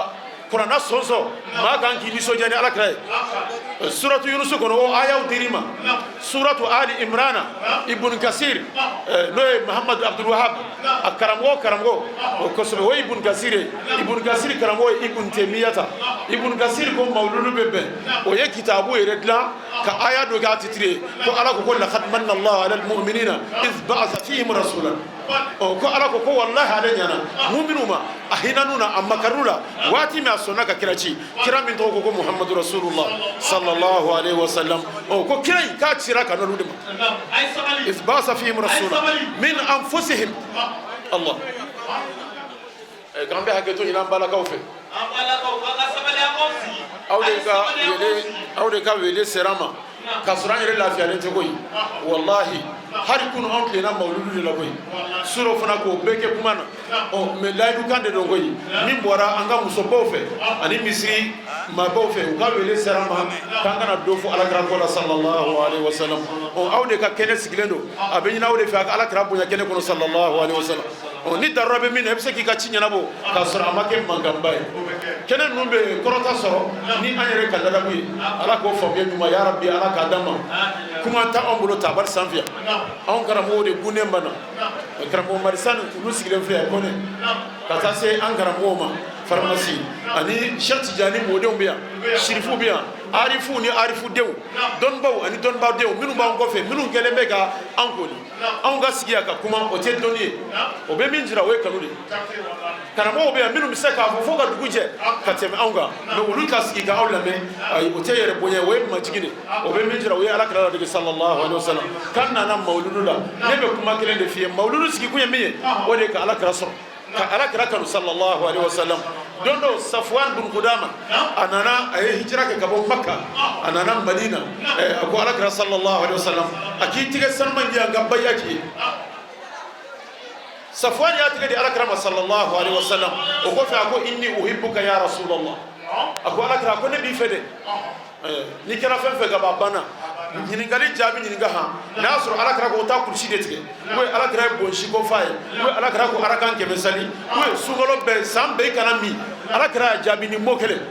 kuranna sɔnsɔn maa kan k'i nisɔndiya ni ala kira ye suratu yunusu kɔnɔ o ayaw dir'i ma suratu ali imrana ibn kasir n'o ye muhammadu abdul wahab a karamɔgɔ karamɔgɔ o kosɛbɛ o ye ibn kasir ye ibn kasir karamɔgɔ ye ibn temiyata ibn kasir ko mawuludu bɛ bɛn o ye kitabu yɛrɛ dilan ka aya dɔ k'a titiri ye ko ala ko ko laqad manna allahu ala almu'minina iz ba'atha fihim rasulan ɔ ko ala ko ko walahi ale ɲana muminw ma a hinɛn'u na a makar'u la waati min a sɔnna ka kira ci kira min tɔgɔ ko ko muhammadu rasulullah sallallahu alaihi wasallam ɔ ko kira in k'a cira ka n'olu de ma iz ba'atha fihim rasula min anfusihim allah k'an bɛ hakɛto ɲini an balakaw fɛ aw de ka wele aw de ka wele sera ma k'a sɔrɔ an yɛrɛ lafiyalen tɛ koyi walahi hali kunu anw tilenna mawuludu de la koyi suro fana k'o bɛɛ kɛ kuma na ɔ mais layidukan de don koyi min bɔra an ka musobaw fɛ ani misiri maabaw fɛ u ka wele sera ma k'an kana dɔ fɔ alakira ko la sallallahu alaihi wasallam ɔ aw de ka kɛnɛ sigilen don a bɛ ɲini aw de fɛ a ka alakira bonya kɛnɛ kɔnɔ sallallahu alaihi wasallam ɔ ni darura bɛ min na i bɛ se k'i ka ci ɲɛnabɔ k'a sɔrɔ a ma kɛ mankanba ye kɛnɛ ninnu bɛ kɔrɔta sɔrɔ ni an yɛrɛ ka ladabu ye ala k'o faamuya ɲuman ya rabbi ala k'a d'an ma kuma tɛ anw bolo tabali sanfɛ yan anw karamɔgɔw de gunnen banna karamɔgɔ marisani olu sigilen filɛ yan kɔnɛ ka taa se an karamɔgɔw ma faramasi ani Cheikh Tijani mɔdenw bɛ yan sirifuw bɛ yan arifuw ni arifudenw dɔnnibaw ani dɔnnibadenw minnu b'an kɔfɛ minnu kɛlen bɛ ka an koli anw ka sigi yan ka kuma o tɛ dɔnni ye o bɛ min jira o ye kanu de ye karamɔgɔw bɛ yan minnu bɛ se k'a fɔ fo ka dugu jɛ ka tɛmɛ anw kan mais olu ka sigi ka aw lamɛn ayi o tɛ yɛrɛ bonya o ye majigin de o bɛ min jira o ye ala kira ladege sallallahu alaihi wasallam k'an nana mawuludu la ne bɛ kuma kelen de f'i ye mawuludu sigi kun ye min ye o de ye ka ala kira sɔrɔ ka ala kira kanu sallallahu alaihi wasallam don dɔ safuwan bin kudama a nana a ye hijira kɛ ka bɔ makka a nana madina a ko ala kira sallallahu alaihi wasallam a k'i tigɛ sanuman di yan ka baya k'i ye safuwan y'a tigɛ di ala kira ma sallallahu alaihi wasallam o kɔfɛ a ko inni uhibbuka ya rasulallah a ko ala kira ko ne b'i fɛ dɛ n'i kɛra fɛn fɛn ka ban banna ɲininkali jaabi ɲininka han n'a y'a sɔrɔ ala kira ko taa kurusi de tigɛ ou ala kira ye bonsi ko f'a ye ou ala kira ko arakan 100 sali ou sunkalo bɛɛ san bɛɛ i kana min ala kira y'a jaabi ni mot kelen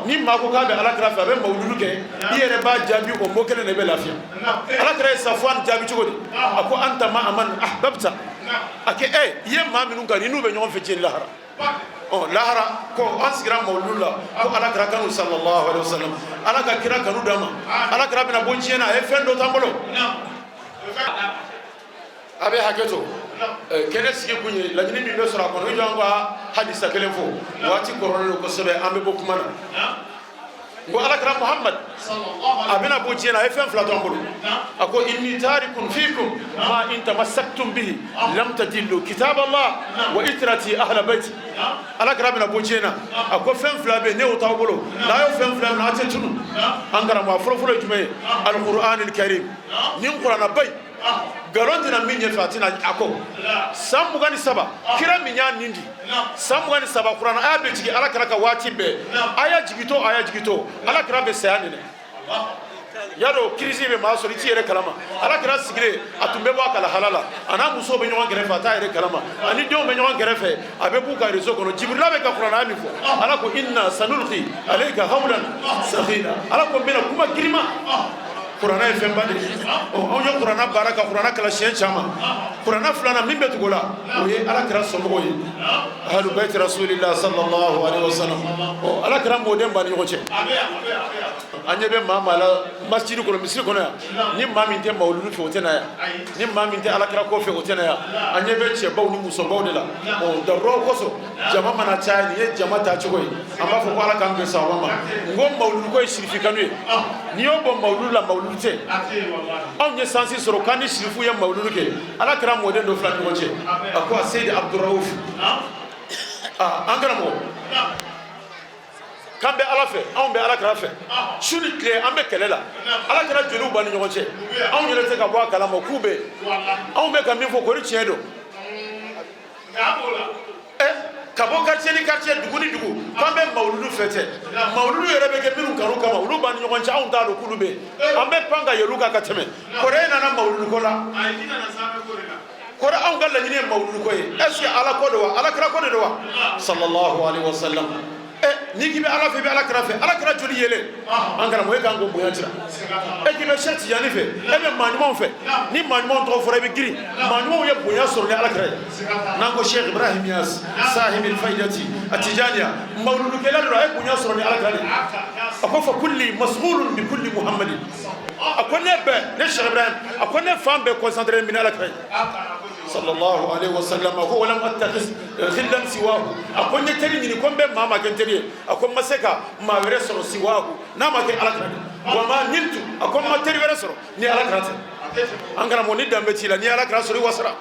ni maa ko k'a bɛ ala kira fɛ a bɛ mawuludu kɛ i yɛrɛ b'a jaabi o mot kelen de bɛ lafiya ala kira ye safuwan jaabi cogo di a ko anta ma'a man ahbabta a ko e i ye maa minnu kanu i n'u bɛ ɲɔgɔn fɛ diɲɛ lahara ɔ lahara ko an sigira mawuludu la ko ala kira kanu sallallahu alaihi wasallam ala ka kira kanu d'an ma ala kira bɛna bɔ diɲɛ na a ye fɛn dɔ t'an bolo a bɛ hakɛ to kɛnɛ sigi kun ye laɲini min bɛ sɔrɔ a kɔnɔ i jɔ an ka hadisa kelen fɔ waati kɔrɔlen don kosɛbɛ an bɛ bɔ kuma na n ko alakira muhammad a bɛna bɔ diɲɛ na a ye fɛn fila to an bolo a ko inni tarikun fikum ma in tamassaktum bihi lam tadillu kitab allah wa itrati ahla baiti alakira bɛna bɔ diɲɛ na a ko fɛn fila bɛ ne y'o t'aw bolo n'a y'o fɛn fila minɛ a tɛ tunu an karamɔgɔ a fɔlɔfɔlɔ ye jumɛn ye alquranil karim nin kuranaba in nkalon tɛna min ɲɛfɛ a tɛna a kɔ san 23 kira min y'a nin di san 23 kuranɛ aya bɛ jigin ala kira ka waati bɛɛ aya jigintɔ aya jigintɔ ala kira bɛ saya nɛnɛ y'a dɔn crise bɛ maa sɔrɔ i t'i yɛrɛ kalama ala kira sigilen a tun bɛ bɔ a ka lahala la a n'a musow bɛ ɲɔgɔn kɛrɛfɛ a t'a yɛrɛ kalama ani denw bɛ ɲɔgɔn kɛrɛfɛ a bɛ b'u ka réseau kɔnɔ jibirila bɛ ka kuranɛ aya min fɔ ala ko inna sanulqi alayka qawlan thaqila ala ko n bɛna kuma girinma Kuranna ye fɛnba de ye. Ɔ, anw ye kuranna baara ka kuranna kalan siɲɛ caman. Kuranna filanan min bɛ tugu o la, o ye ala kira somɔgɔw ye, ahlu bayti rasulillah sallallahu alaihi wasallam. Ɔ, ala kira mɔden b'a ni ɲɔgɔn cɛ. An ɲɛ bɛ maa maa la masjidi kɔnɔ, misiri kɔnɔ yan, ni maa min tɛ mawuludu fɛ, o tɛ na yan. Ni maa min tɛ alakira ko fɛ, o tɛ na yan. An ɲɛ bɛ cɛbaw ni musobaw de la. Ɔ, daruraw kosɔn, jama mana caya, nin ye jama taacogo ye. An b'a fɔ ko ala k'an bɛn sawaba ma. N ko mawuludu ko ye sirifi kanu ye. N'i y'o bɔ mawuludu la, mawuludu tɛ. Anw ye chance sɔrɔ k'an ni sirifu ye mawuludu kɛ. Ala kira mɔden dɔ fila ɲɔgɔn cɛ, a ko a seyidi Abdurauf, aa, an karamɔgɔ, k'an bɛ ala fɛ, anw bɛ ala kira fɛ, su ni tile an bɛ kɛlɛ la. Ala kira joliw b'an ni ɲɔgɔn cɛ, anw yɛrɛ tɛ ka bɔ a kalama k'u bɛ anw bɛ ka min fɔ kori tiɲɛ don. Ɛ, ka bɔ quartier ni quartier, dugu ni dugu, k'an bɛ mawuludu fɛ tɛ. Mawuludu yɛrɛ bɛ kɛ minnu kanu kama, olu b'an ni ɲɔgɔn cɛ, anw t'a dɔn k'olu bɛ yen. An bɛ pan ka yɛlɛ kan ka tɛmɛ. Kɔrɔ nana mawuludu ko la. Kɔrɔ, anw ka laɲini ye mawuludu ko ye. Est ce que ala ko don wa, ala kira ko de don wa, sallallahu alaihi wasallam? Ɛ, n'i k'i bɛ ala fɛ, i bɛ ala kira fɛ, ala kira joli yelen. An karamɔgɔ, e kan k'o bonya jira. E k'i bɛ Cheikh Tijani fɛ, e bɛ maa ɲumanw fɛ. Ni maa ɲumanw tɔgɔ fɔra, i bɛ girin. Maa ɲumanw ye bonya sɔrɔ ni ala kira ye. N'an ko Cheikh Ibrahim Niass, sahibul faidati atijaniya, mawuludukɛla don, a ye bonya sɔrɔ ni ala kira de. A ko fa kulli masghulun bi kulli muhammadin. A ko ne bɛɛ, ne Cheikh Ibrahim, a ko ne fan bɛɛ concentré min ala kira ye, sallallahu alaihi wasallam. A ko walam attakhis khillan siwahu. A ko n ye teri ɲini ko n bɛ maa ma kɛ n teri ye, a ko n ma se ka maa wɛrɛ sɔrɔ siwahu, n'a ma kɛ ala kira de. Wa ma niltu, a ko n ma teri wɛrɛ sɔrɔ ni ala kira tɛ. An karamɔgɔ, ni danbe t'i la, ni ala kira sɔrɔ, i wasara.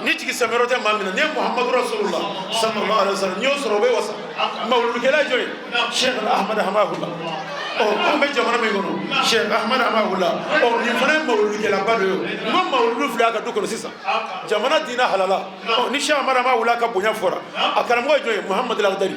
Ni jigi sɛmɛyɔrɔ tɛ maa min na, ni ye Muhammadu Rasulullah sallallahu alaihi wasallam, n'i y'o sɔrɔ, o bɛ wasa. Mawuludukɛla ye jɔn ye? Cheikh Ahmad Hamahullah. Ɔ, an bɛ jamana min kɔnɔ, Cheikh Ahmad Hamahullah, ɔ, nin fana ye mawuludukɛlaba dɔ ye. N ko mawuludu filɛ a ka du kɔnɔ sisan, jamana diinɛ halala. Ɔ, ni Cheikh Ahmad Hamahullah ka bonya fɔra, a karamɔgɔ ye jɔn ye? Muhammad Lagdari,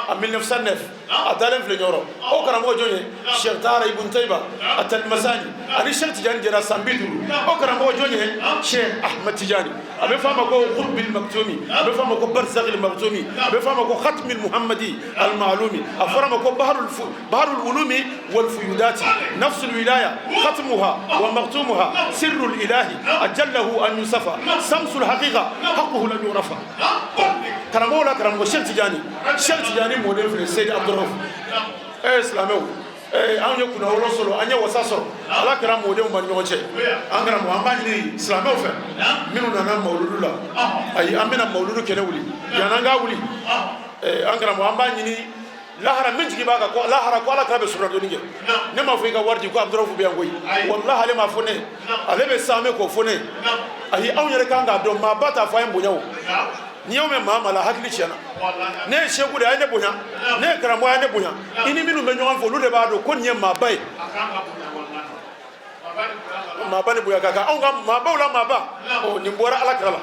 en 1909, a dalen filɛ ɲɔrɔ. O karamɔgɔ jɔn ye? Cheikh Tahara Ibn Tayba Atalmasani. Ani Cheikh Tijani jɛra san 50. O karamɔgɔ jɔn ye? Cheikh Ahmad Tijani. A bɛ fɔ a ma ko Qutbil Maktumi, a bɛ fɔ a ma ko Barzakh Maktumi, a bɛ fɔ a ma ko Khatmil Muhammadi Al Ma'lumi, a fɔra a ma ko Baharul Ulumi wal Fuyudati, Nafsul Wilaya, Khatmuha wa Maktumuha, Sirrul Ilahi ajallahu an yusafa, Samsul Haqiqa, haqquhu lan yurafa. Karamɔgɔw la karamɔgɔ, Cheikh Tijani, Cheikh Tijani mɔden filɛ, Seydi Abdurrauf. Silamɛw, anw ye kunnawolo sɔrɔ, an ye wasa sɔrɔ. Ala kɛra mɔdenw ma ni ɲɔgɔn cɛ. An karamɔgɔ, an b'a ɲini silamɛw fɛ minnu nana mawuludu la. Ayi, an bɛna mawuludu kɛnɛ wuli yan'an k'a wuli. An karamɔgɔ, an b'a ɲini lahara min jigi b'a kan ko lahara ko ala kira bɛ suradonni kɛ. Ne m'a fɔ i ka wari di ko Abdurrauf bɛ yan koyi. Walahi, ale m'a fɔ ne, ale bɛ saame k'o fɔ ne. Ayi, anw yɛrɛ kan k'a dɔn, maaba t'a fɔ an ye bonya. O n'i y'o mɛn maa maa la, hakili tiɲɛna. Ne ye seku de ye, a ye ne bonya. Ne ye karamɔgɔ ye, a ye ne bonya. I ni minnu bɛ ɲɔgɔn fɛ, olu de b'a dɔn ko nin ye maaba ye. Maaba ni bonya ka kan. Anw ka maabaw la maaba, ɔ, nin bɔra ala kira la.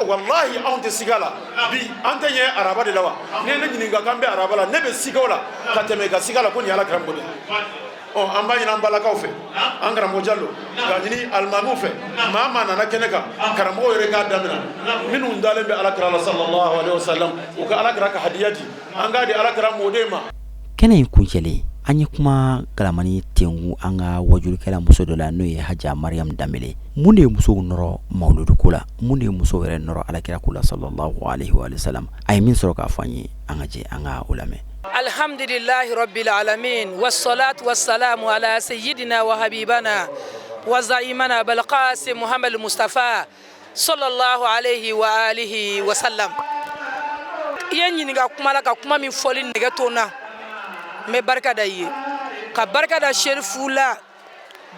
Walahi, anw tɛ siga la. Bi an tɛ ɲɛ araba de la wa? N'i ye ne ɲininka k'an bɛ araba la, ne bɛ siga o la ka tɛmɛ ka siga la ko nin ye ala kira mɔgɔ de ye. Ɔ, an b'a ɲini an balakaw fɛ, an karamɔgɔ Jalo, k'a ɲini alimamiw fɛ, maa maa nana kɛnɛ kan, karamɔgɔw yɛrɛ k'a daminɛ, minnu dalen bɛ ala kira la sallallahu alaihi wasallam, u ka ala kira ka hadiya di, an k'a di ala kira mɔden ma. Kɛnɛ in kuncɛlen, an ye kuma galamani tengu an ka wajulikɛla muso dɔ la, n'o ye Haja Mariam Danbele. Mun de ye musow nɔrɔ mawuludu ko la? Mun de ye musow yɛrɛ nɔrɔ alakira ko la sallallahu alaihi wa sallam? A ye min sɔrɔ k'a fɔ an ye, an ka jɛ an ka o lamɛn. Alhamdulillahi rabbil alamin, wassalatu wassalamu ala sayyidina wa habibana wa zaimana Balqasim Muhammad Mustafa sallallahu alaihi wa alihi wa sallam. I ye ɲininka kuma la ka kuma min fɔli nɛgɛ to n na, n bɛ barika da i ye, ka barika da Serifula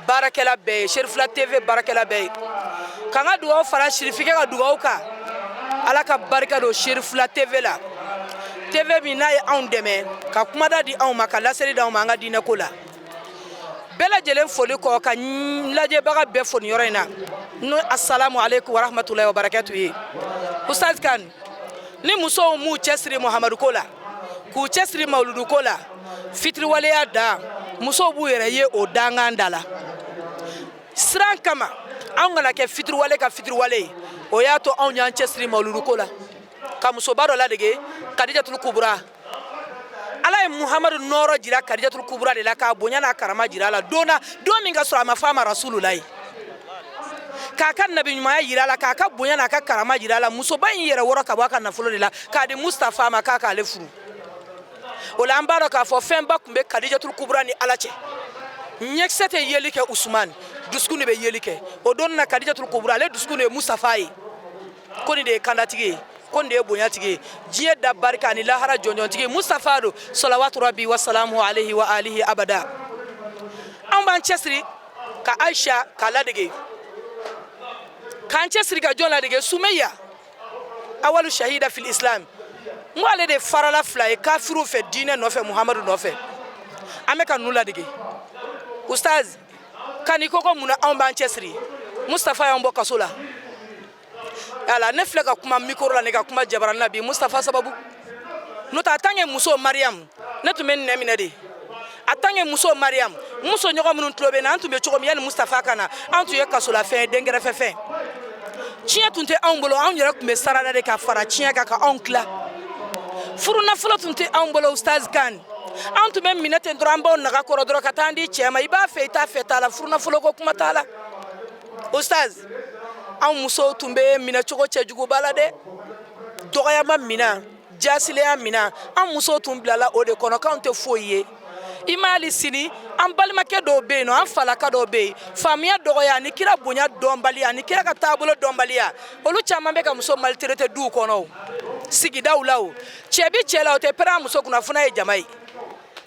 baarakɛla bɛɛ ye, Serifula TV baarakɛla bɛɛ ye, ka n ka dugawu fara Sirifikɛ ka dugawu kan. Ala ka barika don Serifula TV la, TV min n'a ye anw dɛmɛ ka kumada di anw ma, ka laseli di anw ma an ka diinɛko la. Bɛɛ lajɛlen foli kɔ, ka lajɛbaga bɛɛ fo nin yɔrɔ in na, n'o assalamu alaikum wa rahmatulahi wa barakatu ye. Ustaz Kan, ni musow m'u cɛsiri Muhamadu ko la, k'u cɛsiri mawuludu ko la, fitiriwaleya da, musow b'u yɛrɛ ye o dangan da la. Siran kama anw kana kɛ fitiriwale ka fitiriwale ye, o y'a to anw y'an cɛsiri mawuludu ko la, ka musoba dɔ ladege, Kadijatul Kubura. Ala ye Muhamadu nɔɔrɔ jira Kadijatul Kubura de la, k'a bonya n'a karama jira a la don na, don min ka sɔrɔ a ma fɔ a ma Rasululayi, k'a ka nabi ɲumanya jira a la, k'a ka bonya n'a ka karama jira a la. Musoba in yɛrɛ wɔrɔ ka bɔ a ka nafolo de la k'a di Mustafa ma k'a k'ale furu. O la an b'a dɔn k'a fɔ fɛnba tun bɛ Kadijatul Kubura ni Ala cɛ. Ɲɛkisɛ tɛ yeli kɛ Usumani, dusukun de bɛ yeli kɛ. O don na, Kadijatul Kubura ale dusukun de ye Mustafa ye, ko nin de ye kandatigi ye, ko nin de ye bonyatigi ye, diɲɛ da barika ani lahara jɔnjɔntigi Mustafa don, salawatu rabi wa salamu alayhi wa alihi abada. An b'an cɛsiri ka Aisha k'a ladege, k'an cɛsiri ka jɔn ladege? Sumeya, awalu shahida fil islam. N ko ale de farala fila ye kafiriw fɛ diinɛ nɔfɛ, Muhamadu nɔfɛ. An bɛ ka ninnu ladege. Ustaz kan, i ko mun na anw b'an cɛsiri? Mustafa y'an bɔ kaso la. Ala ne filɛ ka kuma micro la, ne ka kuma jabarani na bi Mustafa sababu. N'o tɛ, en tant que muso Mariam, ne tun bɛ nɛ minɛ de. En tant que muso Mariam, muso ɲɔgɔn minnu tulo bɛ na, an tun bɛ cogo min yanni Mustafa ka na, an tun ye kasolafɛn ye, denkɛrɛfɛfɛn. Tiɲɛ tun tɛ anw bolo, anw yɛrɛ tun bɛ sarada de ka fara tiɲɛ kan ka anw tila. Furu nafolo tun tɛ anw bolo. Ustaz kan, an tun bɛ minɛ ten dɔrɔn, an b'aw naga kɔrɔ dɔrɔn ka taa an di cɛ ma. I b'a fɛ, i t'a fɛ t'a la, furu nafolo ko kuma t'a la. Ustaz, anw musow tun bɛ minɛ cogo cɛjuguba la dɛ, dɔgɔyama minɛ, jasileya minɛ. An musow tun bilala o de kɔnɔ k'anw tɛ foyi ye. I ma hali sini, an balimakɛ dɔw bɛ yen nɔ, an falaka dɔw bɛ yen, faamuya dɔgɔya ani kira bonya dɔnbaliya ani kira ka taabolo dɔnbaliya, olu caman bɛ ka muso maltraiter duw kɔnɔ, o sigidaw la. O cɛ bi cɛ la, o tɛ pɛrɛn a muso kunna fo n'a ye jama ye.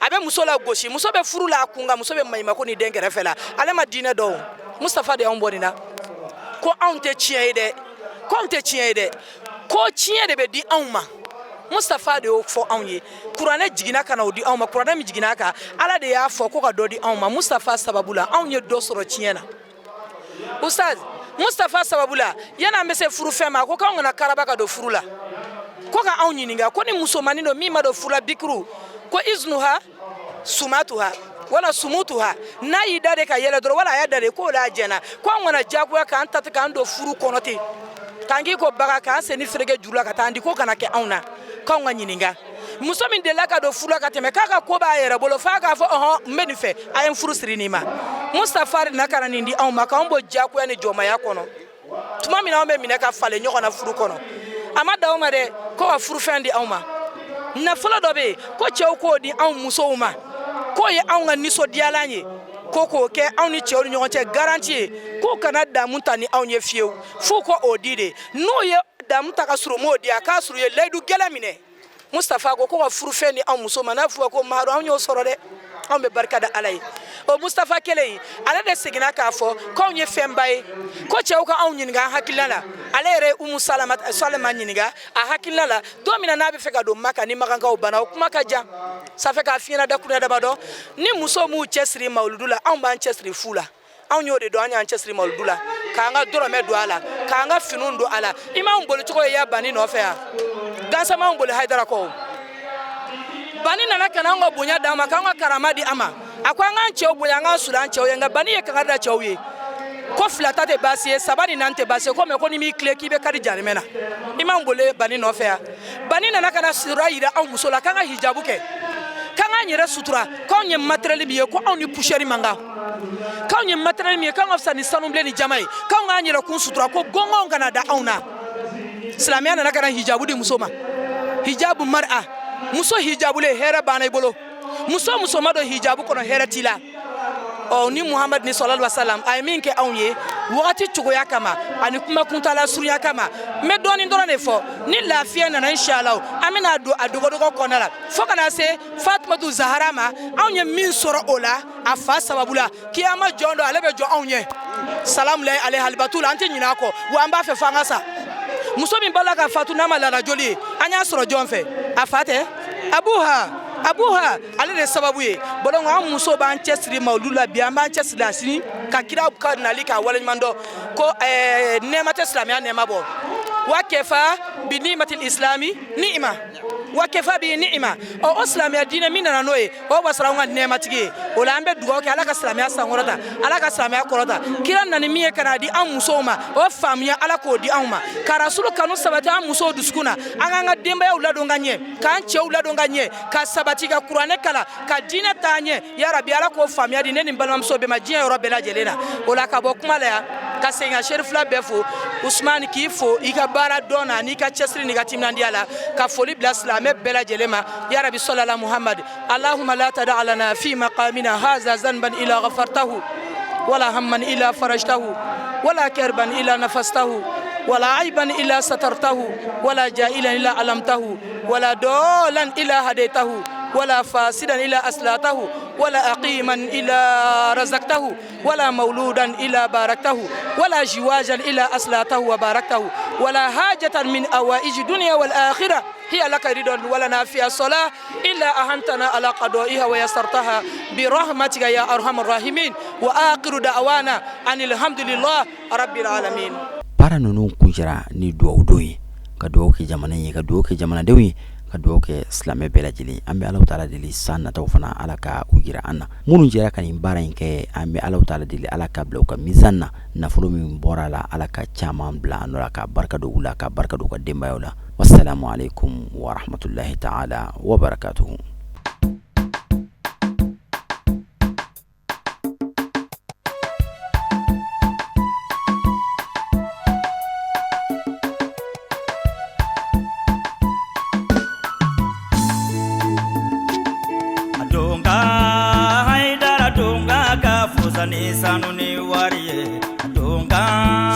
A bɛ muso la gosi, muso bɛ furu la a kun kan, muso bɛ maɲumako ni den kɛrɛfɛ la, ale ma diinɛ dɔn. Mustafa de y'anw bɔ nin na ko anw tɛ tiɲɛ ye dɛ, ko anw tɛ tiɲɛ ye dɛ, ko tiɲɛ de bɛ di anw ma. Mustafa de y'o fɔ anw ye. Kuranɛ jiginna ka na o di anw ma. Kuranɛ min jiginna a kan, Ala de y'a fɔ ko ka dɔ di anw ma. Mustafa sababu la, anw ye dɔ sɔrɔ tiɲɛ na. Ustaz, Mustafa sababu la, yanni an bɛ se furufɛn ma, a ko k'anw kana karaba ka don furu la, ko ka anw ɲininka ko ni musomannin don min ma don furu la, bikiru, ko iznuha sumatuha wala sumutuha, n'a y'i da de ka yɛlɛ dɔrɔn, wala a y'a da de k'o la jɛna, ko an kana diyagoya k'an ta k'an don furu kɔnɔ ten, k'an k'i ko baga, k'an sen ni fereke juru la ka taa an di, ko kana kɛ anw na, k'anw ka ɲininka muso min delila ka don furu la ka tɛmɛ, k'a ka ko b'a yɛrɛ bolo, f'a k'a fɔ ɔhɔn, n bɛ nin fɛ, a ye n furu siri nin ma. Mustafa de na ka na nin di anw ma k'anw bɔ diyagoya ni jɔnmaya kɔnɔ. Tuma min na anw bɛ minɛ ka falen ɲɔgɔn na furu kɔnɔ, a ma dan o ma dɛ, ko ka furufɛn di anw ma. Nafolo dɔ bɛ yen ko cɛw k'o di anw musow ma, k'o ye anw ka nisɔndiyalan ye, ko k'o kɛ anw ni cɛw ni ɲɔgɔn cɛ garantie ye, k'u kana damu ta ni anw ye fiyewu, f'u ko o di de. N'u ye damu ta ka sɔrɔ u m'o di, a k'a sɔrɔ u ye layidu gɛlɛn minɛ. Mustafa ko ko ka furufɛn di anw muso ma, n'a fɔra ko maharu, anw y'o sɔrɔ dɛ, anw bɛ barika da Ala ye. O Mustafa kelen in, ale de seginna k'a fɔ k'anw ye fɛnba ye, ko cɛw ka anw ɲininka an hakilina la. Ale yɛrɛ ye Umu Salama Salama ɲininka a hakilina la don min na n'a bɛ fɛ ka don Maka ni Makankaw banna. O kuma ka jan, ça fait k'a fiɲɛna dakuruɲɛ damadɔ. Ni muso m'u cɛsiri mawuludu la, anw b'an cɛsiri fu la. Anw y'o de dɔn. An y'an cɛsiri mawuludu la, k'an ka dɔrɔmɛ don a la, k'an ka finiw don a la. I m'anw boli cogo ye ya Bani nɔfɛ yan gansan, m'anw boli Hayidara kɔ. Bani nana ka na anw ka bonya d'an ma, k'an ka karama di an ma. A ko an k'an cɛw bonya, an k'an suli an cɛw ye. Nka Bani ye kangari da cɛw ye ko fila ta tɛ baasi ye, saba ni naani tɛ baasi ye, ko mais ko ni m'i tilen k'i bɛ kari jarimɛ na. I m'anw boli Bani nɔfɛ yan. Bani nana ka na sutura yira anw muso la, k'an ka hijabu kɛ, k'an k'an yɛrɛ sutura, k'anw ye matériel min ye, ko anw ni poussière man kan, k'anw ye matériel min ye, k'anw ka fisa ni sanubilen ni jama ye, k'anw k'an yɛrɛ kun sutura, ko gɔngɔn kana da anw na. Silamɛya nana ka na hijabu di muso ma, hijabu mar'a. Muso hijabulen, hɛrɛ banna i bolo. Muso muso ma don hijabu kɔnɔ, hɛrɛ t'i la. Ɔ ni Muhamadu ni sallallahu alaihi wasallam, a ye min kɛ anw ye wagati cogoya kama ani kuma kuntala surunya kama, n bɛ dɔɔnin dɔrɔn de fɔ. Ni lafiya nana, inshallah, an bɛna don a dogodogo kɔnɔna la fo ka na se Fatumatu Zahara ma. Anw ye min sɔrɔ o la a fa sababu la, kiyama jɔn dɔ ale bɛ jɔ anw ɲɛ, salamu layi ale halibatu la, an tɛ ɲinɛ a kɔ, wa an b'a fɛ fo an ka sa. Muso min bala ka fatu n'a ma laada joli ye, an y'a sɔrɔ jɔn fɛ? A fa tɛ abuha, abuha ale de sababu ye. Bon, donc an muso b'an cɛsiri mawuludu la bi, an b'an cɛsiri la sini ka kira ka nali k'a waleɲuman dɔn, ko nɛɛma tɛ silamɛya nɛɛma bɔ, wa kɛfa bi nimatil islami ni'ima. Wa kafa bi ni'ima. Ɔ, o silamɛya diinɛ min nana n'o ye, o wasara anw ka nɛɛmatigi ye. O la, an bɛ dugawu kɛ, Ala ka silamɛya sankɔrɔta, Ala ka silamɛya kɔrɔta. Kira nana min ye ka n'a di an musow ma, o faamuya, Ala k'o di anw ma, ka Rasulu kanu sabati an musow dusukun na, an k'an ka denbayaw ladon ka ɲɛ, k'an cɛw ladon ka ɲɛ, ka sabati, ka kuranɛ kalan, ka diinɛ taa ɲɛ. Yarabi, Ala k'o faamuya di ne ni n balimamuso bɛɛ ma diɲɛ yɔrɔ bɛɛ lajɛlen na. O la, ka bɔ kuma la yan, ka segin ka serifila bɛɛ fo. Usumani, k'i fo i ka baara dɔn na, n'i ka cɛsiri, n'i ka timinandiya la, ka foli bila silamɛ bɛɛ lajɛlen ma. Yarabi, sɔlala Muhamad. Allahumma la tada lana fi maqamina haza zanban ila ghafartahu, wala hamman ila farajtahu, wala karban ila nafastahu, wala aiban ila satartahu, wala jahilan ila alamtahu, wala dolan ila hadaytahu, wala fasidan ila aslatahu, wala aqiman ila razaqtahu, wala mauludan ila baraktahu, wala jiwajan ila aslatahu wa baraktahu, wala hajatan min awaij dunya wal akhirah hiya laka ridwan walana fiha salah illa ahantana ala qada'iha wa yassartaha birahmatika ya arhamar rahimin. Wa akhiru da'wana anil hamdulillah rabbil alamin. Baara ninnu kuncɛra ni dugawu don ye, ka dugawu kɛ jamana ye, ka dugawu kɛ jamanadenw ye, ka dugawu kɛ silamɛ bɛɛ lajɛlen. An bɛ Ala taala deli, san nataw fana, Ala ka u jira an na. Minnu jɛra ka nin baara in kɛ, an bɛ Ala taala deli, Ala ka bila u ka mizan na. Nafolo min bɔra a la, Ala ka caman bila a nɔ la, ka barika don u la, ka barika don u ka denbayaw la. Wassalamu alaikum warahmatullahi taala wabarakatuhu. Donka Haidara, donka ka fusa ni sanu ni wari ye, donka.